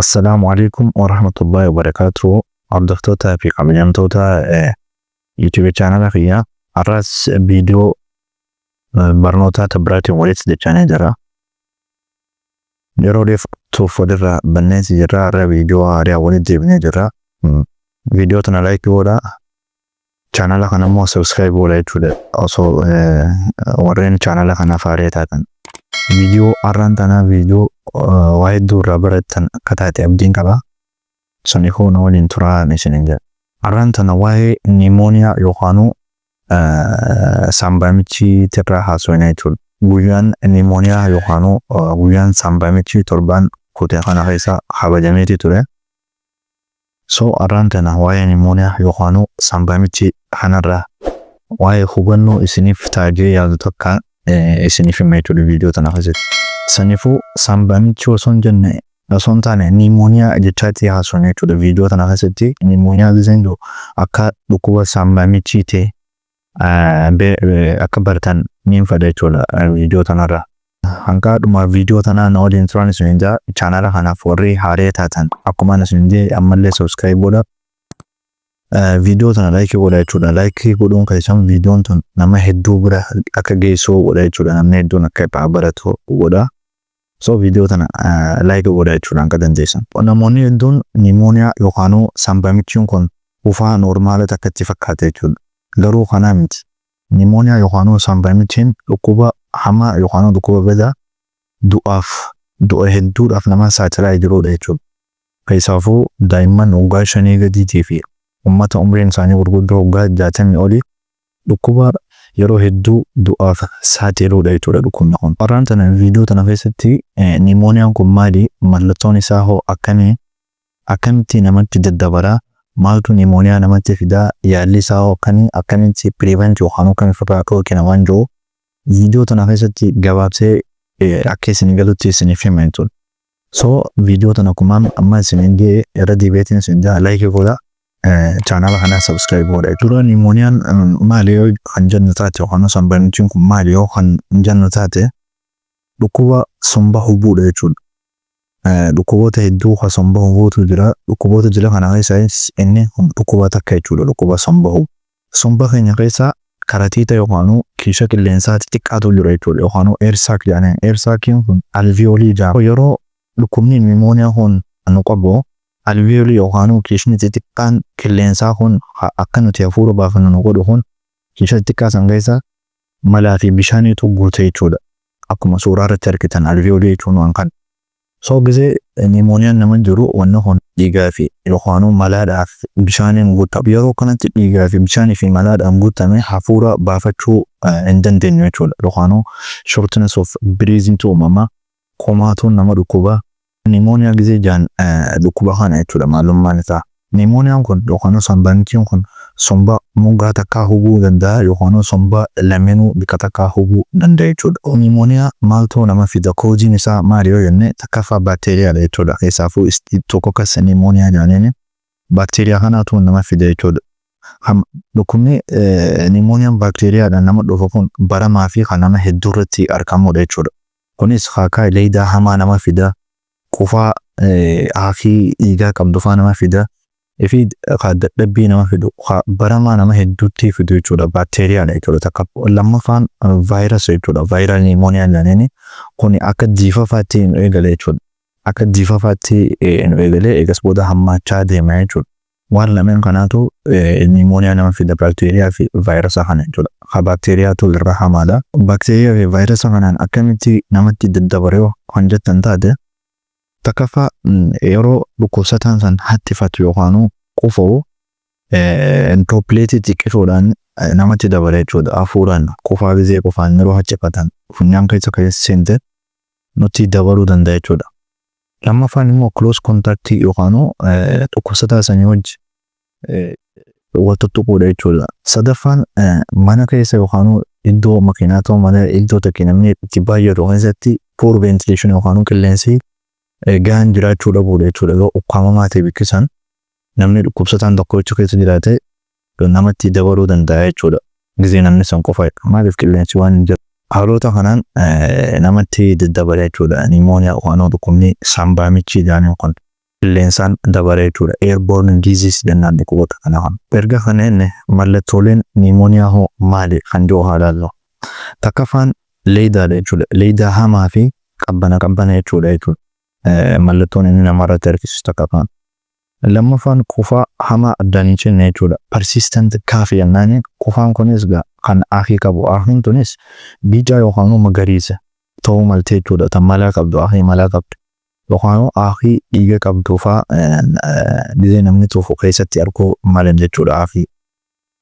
Assalaamu alaikum warahmatullahi wabarakatuh. Hordoftoota fi kabajamtoota YouTube chaanala kiyyaa, har'as viidiyoo barnoota biraatiin walitti jechaa jira. Yeroo dheertuuf walirraa banneeti jirra. Har'a viidiyoo haaraa walitti deebinee jirra. Viidiyoo tana like godhaa. Chaanala kana immoo subscribe godhaa jechuudha. Osoo warreen chaanala kanaaf haaraa taatan. Viidiyoo har'aan tanaa viidiyoo waa hedduu irraa barattan akka taate abdiin qaba. Saniifuu na waliin turaa isiniin jedha. Har'aan tana waa'ee pneumonia yookaanuu saambaamichii irraa haasofna jechuudha. Guyyaan pneumonia yookaanuu guyyaan saambaamichii torbaan kute kana keessa kabajameeti ture. So har'aan tana waa'ee pneumonia yookaanuu saambaamichii kanarraa waa'ee hubannoo isiniif taajee yaadu takka isiniif hima jechuudha viidiyoo tana keessatti. Saniifuu saambaamichii osoo hin jenne, osoo hin taane, pneumonia jechaatti haasofna jechuudha viidiyoo tana keessatti. Pneumonia giseen jiru akka dhukkuba saambaamichii ta'e akka bartan niin fedha jechuudha viidiyoo tanarraa. Hanga dhuma viidiyoo tanaa na waliin turan isin jaa. Chaanala kanaaf warri haaree taatan, akkuma isin jee, ammallee subscribe godha. Viidiyoo tana like godha jechuudha. Like godhuun keessan viidiyoon tun nama hedduu bira akka geessuu godha jechuudha. Namni hedduun akka irraa baratu godha. So viidiyoo tana like godha jechuudha akka dandeessan. Namoonni hedduun pneumonia yookaanuu saambamichiin kun qufaa normal takka itti fakkaata jechuudha. Garuu kanaa miti. Pneumonia yookaanuu saambamichiin dhukkuba hamaa yookaanuu dhukkuba badaa du'aaf, du'a hedduudhaaf nama saaxilaa jirudha jechuudha. Keessaafuu daa'imman waggaa 5 gadiitii fi uummata umriin isaanii gurguddoo waggaa 60 olii dhukkuba yeroo hedduu du'aaf saaxiluudha jechuudha dhukkubni kun. Har'aan tana viidiyoo tana keessatti pneumoniaan kun maali? Mallattoon isaa hoo akkamii? Akkamitti namatti daddabaraa? Maaltu pneumonia namatti fidaa? Yaalli isaa hoo akkamii? Akkamitti prevent yookaan akkamitti ofirraa dhorkina waan jiru viidiyoo tana keessatti gabaabsee akka isin galutti isiniif hima jechuudha. So viidiyoo tana akkuma amma isin ga'e irra deebi'eetiin isin jaa, like godhaa. Chaanala kana subscribe godha. Dura pneumoniaan maali yoo kan jennu taate, yookaan saambamichiin kun maali yoo kan jennu taate, dhukkuba somba hubuudha jechuudha. Dhukkuboota hedduu kan somba hubuutu jira. Dhukkuboota jira kana keessa inni kun dhukkuba takka jechuudha. Dhukkuba somba hubu. Somba keenya keessa karatiita yookaan kiisha qilleensaa xixiqqaatu jira jechuudha. Yookaan air sac jedhanii. Air saciin kun alveoli jedhama. Yeroo dhukkubni pneumonia kun nu qabu, alveoli yookaan kiishni xixiqqaan qilleensaa kun akka nuti hafuura baafannu nu godhu kun, kiisha xixiqqaa san keessa malaa fi bishaaniitu guute jechuudha. Akkuma suuraa irratti argitan alveoli jechuun waan kana. So gisee pneumoniaan nama jiru, wanni kun dhiigaa fi yookaan malaadhaaf bishaaniin guutama. Yeroo kanatti dhiigaa fi bishaanii fi malaadhaan guutame hafuura baafachuu hin dandeenyu jechuudha. Yookaan shortness of breathing uumama. Qomaatuun nama dhukkuba. Pneumonia gisee jaan dhukkuba kana jechuudha maalummaan isaa. Pneumoniaan kun yookaan saambamichiin kun somba moggaa takkaa hubuu danda'a yookaan somba lameenuu bika takkaa hubuu danda'a jechuudha. Pneumonia maaltu nama fida? Causeiin isaa maali yoo jenne, takkaffaa baakteeriyaadha jechuudha. Keessaafuu Streptococcus pneumoniae jedhaniin baakteeriyaa kanaatu nama fida jechuudha. Dhukkubni pneumoniaan baakteeriyaadhaan nama dhufu kun baramaa fi kan nama hedduu irratti argamudha jechuudha. Kunis haakaa leeydaa hamaa nama fida, qufaa haakii dhiigaa qabdu faa nama fida, fi dadhabbii nama fidu, baramaa nama hedduutti fidu jechuudha. Baakteeriyaadha jechuudha takka. Lammaffaan vaayirasii jechuudha. Viral pneumonia jedhaniini kun akka jiifafaatti nu eegale jechuudha. Akka jiifafaatti nu eegalee eegas booda hammaachaa deema jechuudha. Waan lameen kanaatu pneumonia nama fida, baakteeriyaa fi vaayirasa kana jechuudha. Ha baakteeriyaatu irra hamaadha. Baakteeriyaa fi vaayirasa kanaan akkamitti namatti daddabara yoo kan jettan taate, takkaffaa yeroo dhukkubsataan san hattifatu yookaan qufa'u dropletii xiqqishoodhaan namatti dabala jechuudha. Hafuuraan qufaa gisee qufaan yeroo haccifatan funyaan keessa keessa seente nutti dabaluu danda'a jechuudha. Lammaffaan immoo close contact yookaan dhukkubsataa sanii wajji wal tuttuquudha jechuudha. Sadaffaan mana keessa yookaan iddoo makiinaa ta'uu malee iddoo takka namni itti baay'atu keessatti poor ventilation yookaan qilleensi gahaan jiraachuu dhabuudha jechuudha. Yoo ukkaamamaa ta'e bikkisan namni dhukkubsataan tokko jechuu keessa jiraate namatti dabaluu danda'a jechuudha. Gizee namni san qofa maaliif qilleensi waan hin jiru. Haalota kanaan namatti daddabala jechuudha. Pneumonia yookaan dhukkubni saambaa michii jedhanii kun. Qilleensaan dabara jechuudha. Airborne disease jennaan dhukkuboota kana kana. Erga kana jenne, mallattooleen niimooniyaa hoo maali kan jiru haa ilaallu. Takkaffaan leeydaadha jechuudha. Leeydaa hamaa fi qabbana qabbana jechuudha. Mallattoon inni namarratti argisiisu takkaffaan. Lammaffaan qufaa hamaa addaan hin cinne jechuudha. Persistent cough jennaani. Qufaan kunis kan akii qabu. Akiin tunis biicaa yookaan magariisa ta'uu malte jechuudha. Tan malaa qabdu, akii malaa qabdu. Yookaan akii dhiiga qabdu fa'aa gizee namni tufu keessatti arguu malan jechuudha akii.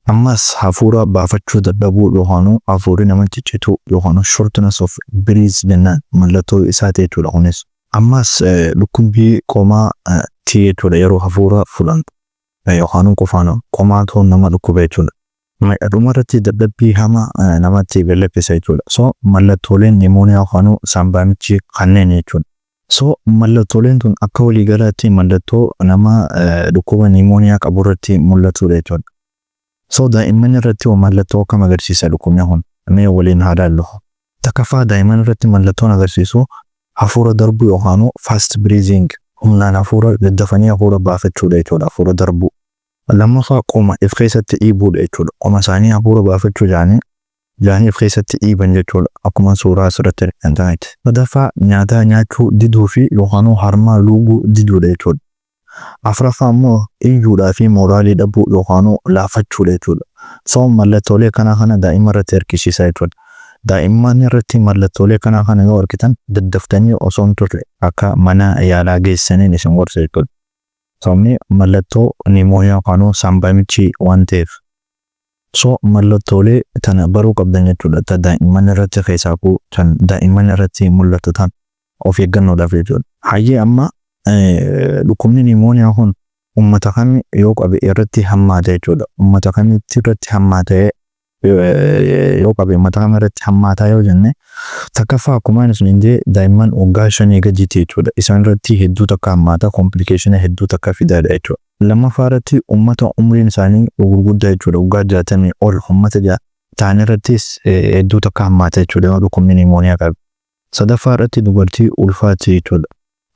Ammas hafuura baafachuu dadhabuu yookaan hafuurri nama ciccituu yookaan shortness of breath jennaan mallattoo isaati jechuudha kunis. Ammas dhukkubbii qomaa ti jechuudha, yeroo hafuura fudhantu yookaan qufaan qomaatu nama dhukkuba jechuudha. Dhumarratti dadhabbii hamaa namatti lallaffisa jechuudha. So mallattooleen niimooniyaa yookaan saambaamichi kanneen jechuudha. So mallattooleen tun akka waliigalaatti mallattoo nama dhukkuba niimooniyaa qabu irratti mul'atudha jechuudha. So daa'imman irratti mallattoo akkam agarsiisa dhukkubni kun? Mee waliin haa ilaallu. Takkaffaa, daa'imman irratti mallattoon agarsiisu hafuura darbuu yookaan fast breathing, humnaan hafuura daddafanii hafuura baafachuudha jechuudha, hafuura darbuu. Lammaffaa, qoma if keessatti dhiibuudha jechuudha. Qoma isaanii hafuura baafachuu jaanii if keessatti dhiiban jechuudha. Akkuma suuraa asirratti argitan kanatti. Sadaffaa, nyaata nyaachuu diduu fi yookaan harmaa luuguu diduudha jechuudha. Afuraffaa immoo iyyuudhaa fi mooraalii dhabuu yookaan laafachuudha jechuudha. So mallattoolee kanaa kana daa'ima irratti argisiisa jechuudha. Daa'imman irratti mallattoolee kanaa kana yoo argitan, daddaftanii osoo hin turre akka mana yaalaa geessaniin isin gorsa jechuudha. Sababni mallattoo niimooniyaa yookaan saambaamichi waan ta'eef. So mallattoolee tana baruu qabdan jechuudha. Ta daa'imman irratti keessaafuu kan daa'imman irratti mul'atu tan of eeggannoodhaaf jechuudha. Hayyee, amma dhukkubni niimooniyaa kun ummata kami yoo qabe irratti hammaata jechuudha? Ummata kamitti irratti hammaata yoo qabe, ummata kam irratti hammaataa yoo jenne, takkaffaa akkuma isin jee daa'imman waggaa 5 gadiiti jechuudha. Isaan irratti hedduu takka hammaata, complication hedduu takka fidaadha jechuudha. Lammaffaa irratti ummata umriin isaanii gurguddaa jechuudha. Waggaa 60 ol ummata ta'an irrattis hedduu takka hammaata jechuudha yoo dhukkubni niimooniyaa qabe. Sadaffaa irratti dubartii ulfaati jechuudha.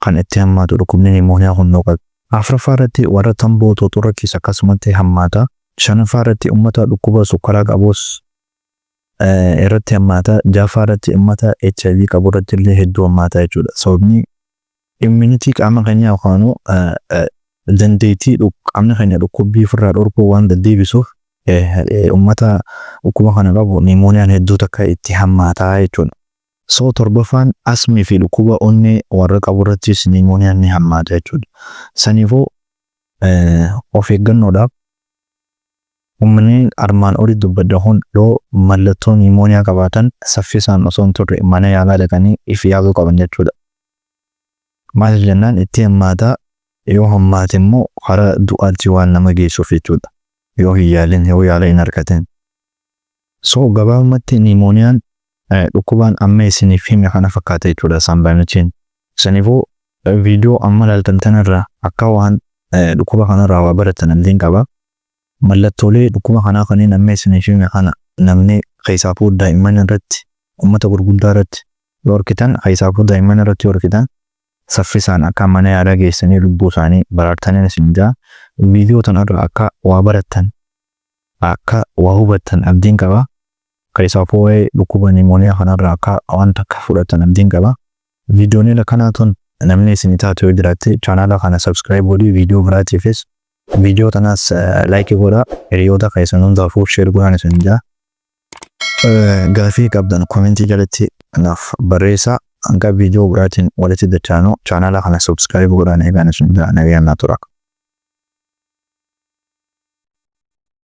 Kan itti hammaatu dhukkubni niimooniyaa kun yoo qabe. Afuraffaa irratti warra tamboo xuuxu irrattis akkasumatti hammaata. Shanaffaa irratti ummata dhukkuba sukkaraa qabus irratti hammaata. Ja'affaa irratti ummata HIV qabu irratti illee hedduu hammaata jechuudha. Sababni immunity qaama keenyaa yookaan dandeettii qaamni keenya dhukkubbii ofirraa dhorkuu waan deddeebisuuf, ummata dhukkuba kana qabu niimooniyaan hedduu takka itti hammaataa jechuudha. So torbaffaan asmii fi dhukkuba onnee warra qabu irrattis niimooniyaan ni hammaata jechuudha. Saniifuu of eeggannoodhaaf uummanni armaan olitti dubbadde kun yoo mallattoo niimooniyaa qabaatan, saffisaan osoo hin turre mana yaalaa dhaqanii if yaaluu qaban jechuudha. Maaliif jennaan, itti hammaataa, yoo hammaate immoo karaa du'aatti waan nama geessuuf jechuudha. Yoo hin yaalin, yoo yaala hin argatin. So gabaabumatti niimooniyaan dhukkubaan amma isiniif hime kana fakkaata jechuudha saambaamichiin. Saniifuu viidiyoo amma ilaaltan tanarraa akka waan dhukkuba kanarraa waa baratan abdiin qaba. Mallattoolee dhukkuba kanaa kanneen amma isiniif hime kana namni keessaafuu daa'imman irratti, uummata gurguddaa irratti yoo argitan, keessaafuu daa'imman irratti yoo argitan, saffisaan akka mana yaalaa geessanii lubbuu isaanii baraartaniin isin jaa. Viidiyoo tanarraa akka waa barattan, akka waa hubattan abdiin qaba. Keessaafuu waa'ee dhukkuba niimooniyaa kanarraa akka waan takka fudhatan abdiin qaba. Viidiyooleen akkanaa tun namni isin taatu yoo jiraatte, chaanaala kana subscribe godhii, viidiyoo biraatiifis viidiyoo tanaas like godhaa, hiriyoota keessan hundaafuu share godhaan isin jaa. Gaafii qabdan comment jalatti naaf barreessaa. Hanga viidiyoo biraatiin walitti dachaanu, chaanaala kana subscribe godhaan eegaan isin jaa. Nagayaan naa tura.